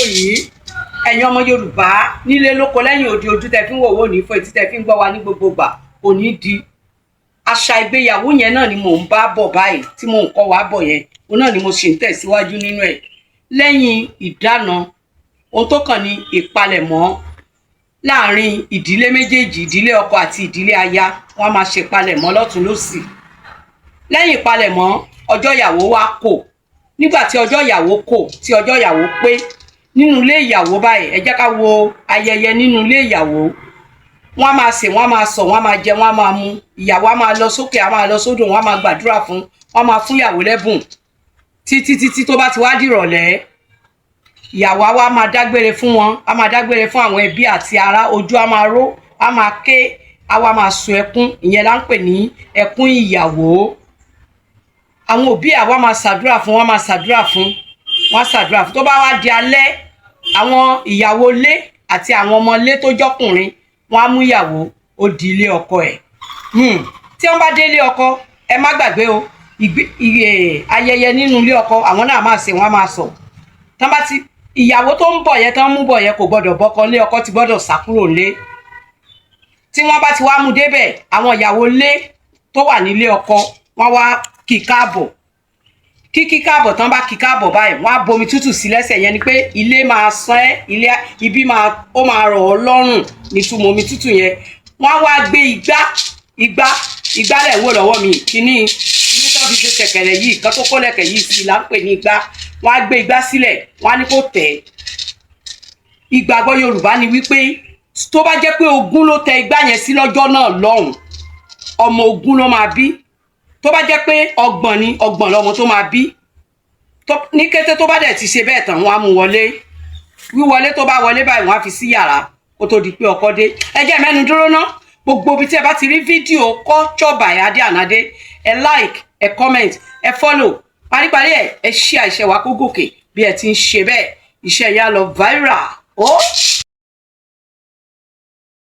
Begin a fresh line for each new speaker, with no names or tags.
Àkókò yìí, ẹ̀yin ọmọ Yorùbá nílé lóko lẹ́yìn odi, ojú tẹ fi ń wò wò ní fún, etí tẹ fi ń gbọ́ wa ní gbogbo ìgbà kò ní di. Àṣà ìgbéyàwó yẹn náà ni mò ń bá bọ̀ báyìí, tí mò ń kọ́ wa bọ̀ yẹn, òun náà ni mo sì ń tẹ̀síwájú nínú ẹ̀. Lẹ́yìn ìdáná, ohun tó kàn ní ìpalẹ̀mọ́ láàrin ìdílé méjèèjì, ìdílé ọkọ àti ìdílé aya. Wọn á máa ṣe ìpalẹ̀mọ́ lọ́tún lósì. Lẹ́yìn ìpalẹ̀mọ́, ọjọ́ ìyàwó wa kò. Nígbà tí ọjọ́ ìyàwó kò, tí ọjọ́ ìyàwó pé nínú ilé ìyàwó báyìí, ẹ jẹ́ ká wo ayẹyẹ nínú ilé ìyàwó. Wọ́n á máa sè, wọ́n á máa sọ̀, wọ́n á máa jẹ, wọ́n á máa mu. Ìyàwó á máa lọ sókè, á máa lọ sódò, wọ́n á máa gbàdúrà fún, wọ́n á máa fún ìyàwó lẹ́bùn títí títí. Tó bá ti wá dìrọ̀lẹ́, ìyàwó á wá máa dágbére fún wọn, á máa dágbére fún àwọn ẹbí àti ará. Ojú á máa ró, á máa ké, á wá máa sun ẹkún. Ìyẹn là ń pè ní ẹkún ìyàwó. Àwọn òbí àwa máa ṣàdúrà fún wọn, máa ṣàdúrà fún wọn, á ṣàdúrà fún. Tó bá wá di alẹ́, àwọn ìyàwó ilé àti àwọn ọmọ ilé tó jọkùnrin, wọn á mú ìyàwó, ó di ilé ọkọ ẹ̀. Tí wọ́n bá dé ilé ọkọ, ẹ má gbàgbé o, ayẹyẹ nínú ilé ọkọ, àwọn náà máa ṣe, wọ́n á máa sọ. Tán bá ti ìyàwó tó ń bọ̀ yẹn, tán mú bọ̀ yẹn, kò gbọ́dọ̀ bọ́kọ lé, ọkọ ti gbọ́dọ̀ sá kúrò lé. Tí wọ́n bá ti wá mú débẹ̀, àwọn ìyàwó lé tó wà nílé ọkọ, wọ́n wá kí káàbọ̀. Kíkí káàbọ̀, tán bá kí káàbọ̀ báyìí, wọ́n á bomi tútù sí lẹ́sẹ̀. Yẹn ni pé ilé máa sán ẹ́, ilé ibi máa ó máa rọ̀ ọ́ lọ́rùn nítumọ̀ omi tútù yẹn. Wọ́n á wá gbé igbá. Igbá, igbá lẹ̀ ń wò lọ́wọ́ mi. Kíní kíní tó fi ṣe ṣẹ̀kẹ̀rẹ̀ yìí kan tó kó lẹ̀kẹ̀ yìí sí là ń pè ní igbá. Wọ́n á gbé igbá sílẹ̀, wọ́n á ní kó tẹ̀ ẹ́. Ìgbàgbọ́ Yorùbá ni wípé tó bá jẹ́ pé ogún ló tẹ igbá yẹn sí lọ́jọ́ náà lọ́hùn, ọmọ 20 ló máa bí. Tó bá jẹ́ pé 30 ni, 30 lọ́mọ tó máa bí. Ní kété tó bá dẹ̀ ti ṣe bẹ́ẹ̀ tán, wọ́n á mú wọlé. Wíwọlé tó bá wọlé báyìí, wọ́n á fi sí yàrá kó tó di pé ọkọ dé. Ẹ jẹ́ mẹ́nu dúró ná. Gbogbo ibi tí ẹ bá ti rí fídíò Culture by Adé Ànádé, ẹ like, ẹ comment, ẹ follow. Paríparí ẹ, ẹ share iṣẹ́ wa kó gòkè. Bí ẹ ti ń ṣe bẹ́ẹ̀, iṣẹ́ yá lọ viral ó.